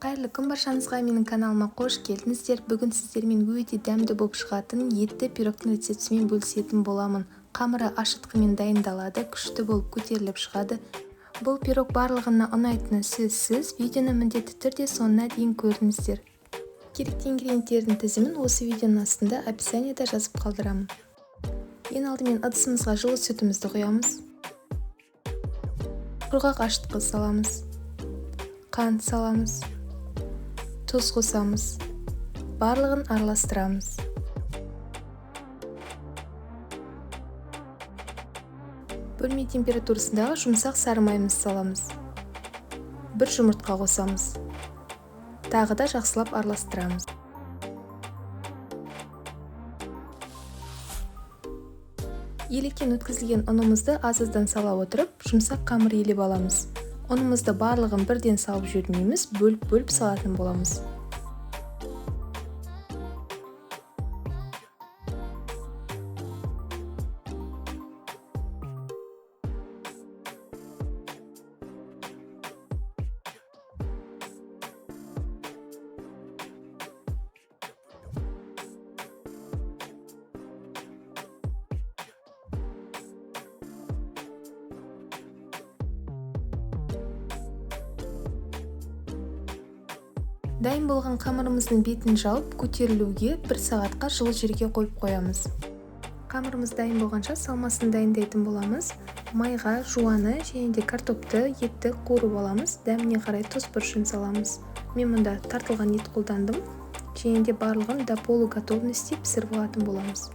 Қайырлы күн баршаңызға, менің каналыма қош келдіңіздер. Бүгін сіздермен өте дәмді болып шығатын етті пирогтың рецептімен бөлісетін боламын. Қамыры ашытқымен дайындалады, күшті болып көтеріліп шығады. Бұл пирог барлығына ұнайтыны сөзсіз. Видеоны міндетті түрде соңына дейін көріңіздер. Керекті ингредиенттердің тізімін осы видеоның астында описаниеда жазып қалдырамын. Ең алдымен ыдысымызға жылы сүтімізді құямыз. Құрғақ ашытқы саламыз. Қант саламыз. Тұз қосамыз. Барлығын араластырамыз. Бөлме температурасындағы жұмсақ сары майымызды саламыз. Бір жұмыртқа қосамыз. Тағы да жақсылап араластырамыз. Електен өткізілген ұнымызды аз-аздан сала отырып, жұмсақ қамыр елеп аламыз. Ұнымызды барлығын бірден салып жібермейміз, бөліп-бөліп салатын боламыз. Дайын болған қамырымыздың бетін жауып, көтерілуге 1 сағатқа жылы жерге қойып қоямыз. Қамырымыз дайын болғанша салмасын дайындайтын боламыз. Майға жуаны және де картопты, етті қуырып аламыз. Дәміне қарай тұз бұрышын саламыз. Мен мұнда тартылған ет қолдандым. Және де барлығын до полуготовности пісіріп алатын боламыз.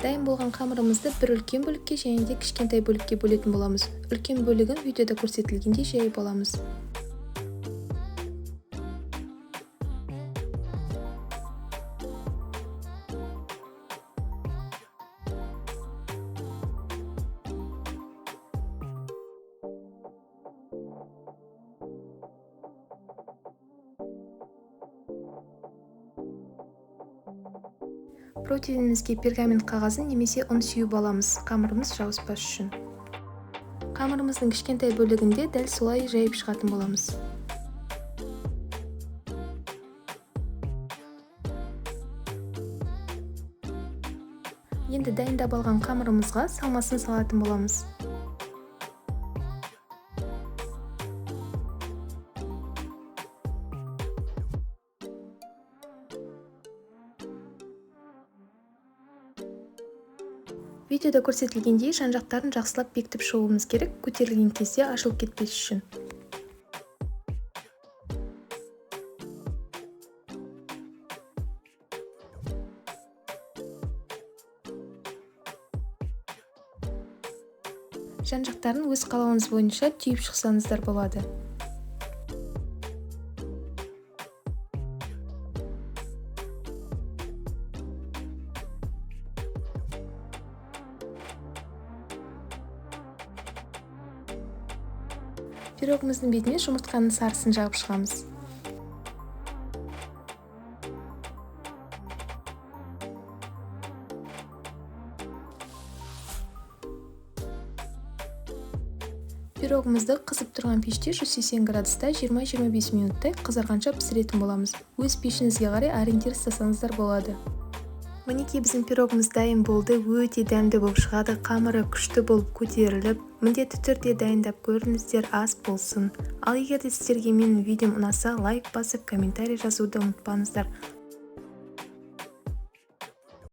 Дайын болған қамырымызды бір үлкен бөлікке және де кішкентай бөлікке бөлетін боламыз. Үлкен бөлігін видеода көрсетілгендей жайып аламыз. Противенімізге пергамент қағазын немесе ұн сеуіп аламыз, қамырымыз жабыспас үшін. Қамырымыздың кішкентай бөлігінде дәл солай жайып шығатын боламыз. Енді дайындап алған қамырымызға салмасын салатын боламыз. Видеода көрсетілгендей жан-жақтарын жақсылап бекітіп шығуымыз керек, көтерілген кезде ашылып кетпес үшін. Жан-жақтарын өз қалауыңыз бойынша түйіп шықсаңыздар болады. Пирогымыздың бетіне жұмыртқаның сарысын жағып шығамыз. Пирогымызды қызып тұрған пеште 180 градуста 20-25 минуттай қызарғанша пісіретін боламыз. Өз пешіңізге қарай ориентир ұстасаңыздар болады. Мінекей біздің пирогымыз дайын болды, өте дәмді болып шығады, қамыры күшті болып көтеріліп, міндетті түрде дайындап көріңіздер, ас болсын. Ал егер де сіздерге менің видеом ұнаса, лайк басып, комментарий жазуды ұмытпаңыздар.